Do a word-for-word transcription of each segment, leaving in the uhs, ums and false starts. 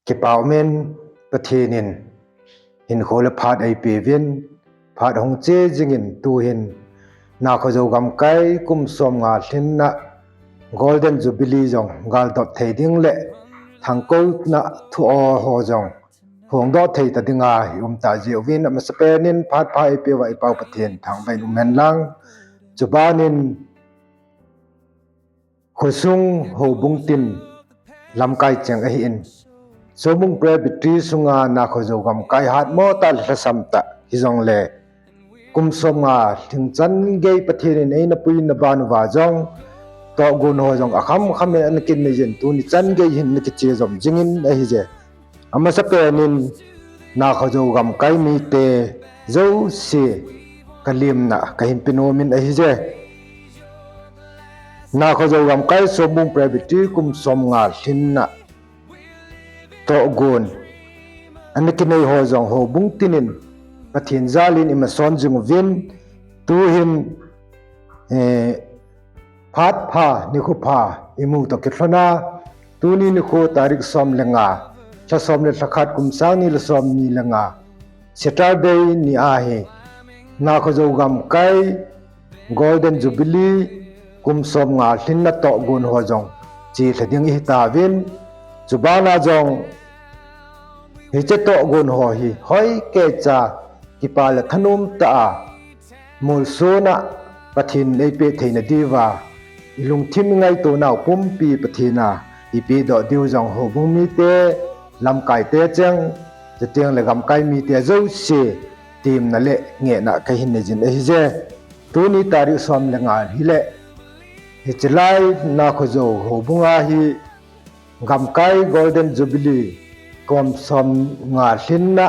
Kipa umin, Pathen in hinkho le phat eipeuvin, phat hung che jingin tuhin Nakhojou gamkai kum somnga lhinna Golden Jubilee jong galdot thei ding le thangkouna thu-o ho jong hongdoh thei ta dinga i um ta jeh uvin, amasapen in phat pha eipeuva i Pau Pathen thangvah in um hen lang. Chubanin khosung houbung tin lamkai cheng ahin, Sobung Presbytery sunga Nakhojou gamkai hatmo tah le lhasam tah hijongle, kum somnga lhing chan gei Pathen in eina puina ban uva jong tohgon ho jong akham kham in ana kinei jin, tuni chan gei hin ana kiche jom jingin ahije. Amasapen in Nakhojou gamkai mite jouse kalemna kahin pe nomin ahije. Nakhojou gamkai Sobung Presbytery kum somnga lhinna tohgon ana kinei ho jong houbung tinin Pathen jalin imason jing uvin, tuhin, eh, phat pha, nikho pha imu toh kilhona, tuni nikho tarik som le nga, lha som le lha khat, kum sang ni le som ni le nga, Saturday ni ahi, Nakhojou gamkai Golden Jubilee kum somnga lhinna tohgon ho jong chelha ding ihi tauvin, chubana jong hiche tohgon ho hi hoi keicha kipa le thanom tah a molsona Pathen in eipeh theina diuva, ilungthim ingaito nau pumpi Pathen a ipeh doh diu jong houbung mite, lamkai te cheng, chuteng le gamkai mite jouse temna le ngehna kahin nei jin ahije. Tuni tarik som le nga hile, hiche lai Nakhojou houbunga hi gamkai Golden Jubilee kum somnga lhinna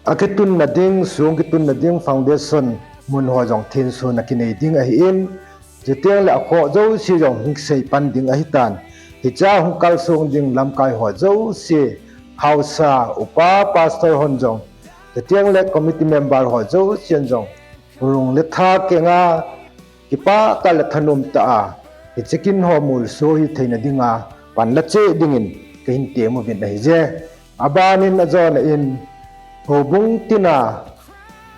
akitunna ding, song kitunna ding foundation mun ho jong thensun akinei ding ahin, chuteng le akhoh jouse jong hung kisei pan ding ahitan. Hichea hung kalsong ding lamkai ho jouse, haosa, upa, pastor hon jong, chuteng le committee member ho jousen jong, lung le tha kenga, kipa tah le thanom tah a, hiche kin ho molso hi theina dinga pan la cheh dingin kahin tem uvin ahije. Abanin ajona in, houbung tina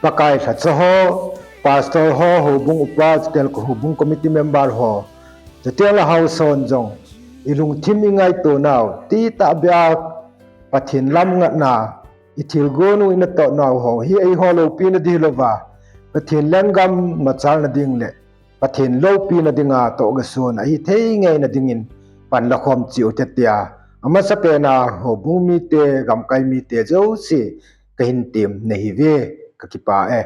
Pakai lhacha ho, pastor ho, houbung upa, chuteng le houbung committee member ho, chuteng le haosa hon jong, ilungthim ingaito nau, titah beh a Pathen lam ngatna, ithilgon u inatoh nau ho hi eiho loupina ding hilouva, Pathen lenggam machalna ding le Pathen loupina dinga tohgasona hithei ngeina dingin pan la khom cheh u hite tia, amasapen a houbung mite, gamkai mite jouse kahin temna ahiuve, kakipah e.